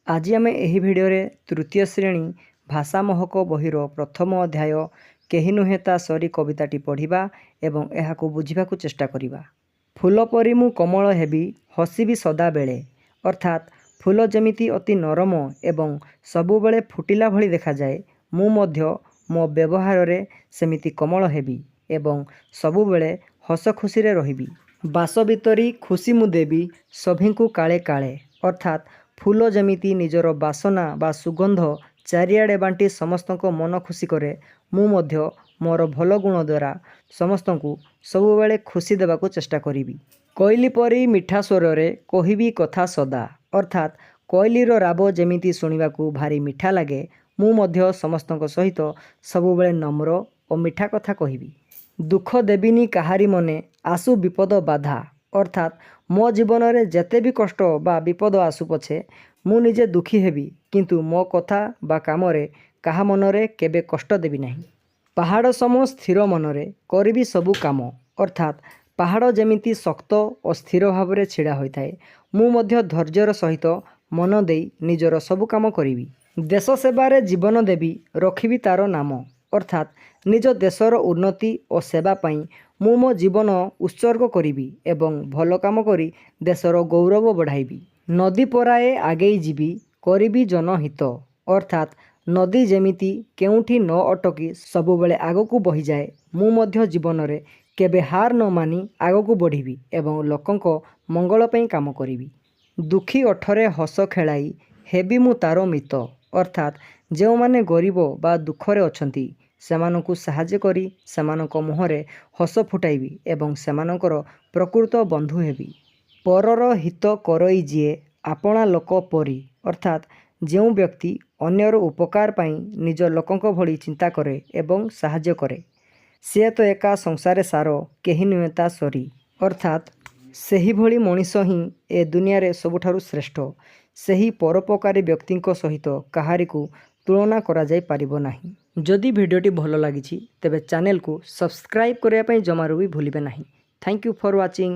ଆଜି ଆମେ ଏହି ଭିଡ଼ିଓରେ ତୃତୀୟ ଶ୍ରେଣୀ ଭାଷା ମହକ ବହିର ପ୍ରଥମ ଅଧ୍ୟାୟ କେହି ନୁହେଁ ତା ସରି କବିତାଟି ପଢ଼ିବା ଏବଂ ଏହାକୁ ବୁଝିବାକୁ ଚେଷ୍ଟା କରିବା। ଫୁଲ ପରି ମୁଁ କୋମଳ ହେବି, ହସିବି ସଦାବେଳେ। ଅର୍ଥାତ୍ ଫୁଲ ଯେମିତି ଅତି ନରମ ଏବଂ ସବୁବେଳେ ଫୁଟିଲା ଭଳି ଦେଖାଯାଏ, ମୁଁ ମଧ୍ୟ ମୋ ବ୍ୟବହାରରେ ସେମିତି କୋମଳ ହେବି ଏବଂ ସବୁବେଳେ ହସଖୁସିରେ ରହିବି। ବାସ ବିତରି ଖୁସି ମୁଁ ଦେବି ସଭିଙ୍କୁ କାଳେ କାଳେ। ଅର୍ଥାତ୍ ଫୁଲ ଯେମିତି ନିଜର ବାସନା ବା ସୁଗନ୍ଧ ଚାରିଆଡ଼େ ବାଣ୍ଟି ସମସ୍ତଙ୍କ ମନ ଖୁସି କରେ, ମୁଁ ମଧ୍ୟ ମୋର ଭଲ ଗୁଣ ଦ୍ୱାରା ସମସ୍ତଙ୍କୁ ସବୁବେଳେ ଖୁସି ଦେବାକୁ ଚେଷ୍ଟା କରିବି। କୋଇଲି ପରି ମିଠା ସ୍ୱରରେ କହିବି କଥା ସଦା। ଅର୍ଥାତ୍ କୋଇଲିର ରାବ ଯେମିତି ଶୁଣିବାକୁ ଭାରି ମିଠା ଲାଗେ, ମୁଁ ମଧ୍ୟ ସମସ୍ତଙ୍କ ସହିତ ସବୁବେଳେ ନମ୍ର ଓ ମିଠା କଥା କହିବି। ଦୁଃଖ ଦେବିନି କାହାରି ମନେ, ଆସୁ ବିପଦ ବାଧା। ଅର୍ଥାତ୍ ମୋ ଜୀବନରେ ଯେତେ ବି କଷ୍ଟ ବା ବିପଦ ଆସୁ ପଛେ, ମୁଁ ନିଜେ ଦୁଃଖୀ ହେବି, କିନ୍ତୁ ମୋ କଥା ବା କାମରେ କାହା ମନରେ କେବେ କଷ୍ଟ ଦେବି ନାହିଁ। ପାହାଡ଼ ସମ ସ୍ଥିର ମନରେ କରିବି ସବୁ କାମ। ଅର୍ଥାତ୍ ପାହାଡ଼ ଯେମିତି ଶକ୍ତ ଓ ସ୍ଥିର ଭାବରେ ଛିଡ଼ା ହୋଇଥାଏ, ମୁଁ ମଧ୍ୟ ଧୈର୍ଯ୍ୟର ସହିତ ମନ ଦେଇ ନିଜର ସବୁ କାମ କରିବି। ଦେଶ ସେବାରେ ଜୀବନ ଦେବି, ରଖିବି ତାର ନାମ। ଅର୍ଥାତ୍ ନିଜ ଦେଶର ଉନ୍ନତି ଓ ସେବା ପାଇଁ ମୁଁ ମୋ ଜୀବନ ଉତ୍ସର୍ଗ କରିବି ଏବଂ ଭଲ କାମ କରି ଦେଶର ଗୌରବ ବଢ଼ାଇବି। ନଦୀ ପରାଏ ଆଗେଇ ଯିବି, କରିବି ଜନହିତ। ଅର୍ଥାତ୍ ନଦୀ ଯେମିତି କେଉଁଠି ନ ଅଟକି ସବୁବେଳେ ଆଗକୁ ବହିଯାଏ, ମୁଁ ମଧ୍ୟ ଜୀବନରେ କେବେ ହାର ନ ମାନି ଆଗକୁ ବଢ଼ିବି ଏବଂ ଲୋକଙ୍କ ମଙ୍ଗଳ ପାଇଁ କାମ କରିବି। ଦୁଃଖୀ ଓଠରେ ହସ ଖେଳାଇ ହେବି ମୁଁ ତାର ମିତ। ଅର୍ଥାତ୍ ଯେଉଁମାନେ ଗରିବ ବା ଦୁଃଖରେ ଅଛନ୍ତି, ସେମାନଙ୍କୁ ସାହାଯ୍ୟ କରି ସେମାନଙ୍କ ମୁହଁରେ ହସ ଫୁଟାଇବି ଏବଂ ସେମାନଙ୍କର ପ୍ରକୃତ ବନ୍ଧୁ ହେବି। ପରର ହିତ କରଇ ଯିଏ, ଆପଣା ଲୋକ ପରି। ଅର୍ଥାତ୍ ଯେଉଁ ବ୍ୟକ୍ତି ଅନ୍ୟର ଉପକାର ପାଇଁ ନିଜ ଲୋକଙ୍କ ଭଳି ଚିନ୍ତା କରେ ଏବଂ ସାହାଯ୍ୟ କରେ, ସିଏ ତ ଏକା ସଂସାରେ ସାର, କେହି ନୁହେଁ ତା ସରି। ଅର୍ଥାତ୍ ସେହିଭଳି ମଣିଷ ହିଁ ଏ ଦୁନିଆରେ ସବୁଠାରୁ ଶ୍ରେଷ୍ଠ। ସେହି ପରୋପକାରୀ ବ୍ୟକ୍ତିଙ୍କ ସହିତ କାହାରିକୁ ତୁଳନା କରାଯାଇପାରିବ ନାହିଁ। ଯଦି ଭିଡ଼ିଓଟି ଭଲ ଲାଗିଛି, ତେବେ ଚ୍ୟାନେଲକୁ ସବସ୍କ୍ରାଇବ୍ କରିବା ପାଇଁ ଜମାରୁ ବି ଭୁଲିବେ ନାହିଁ। Thank you for watching.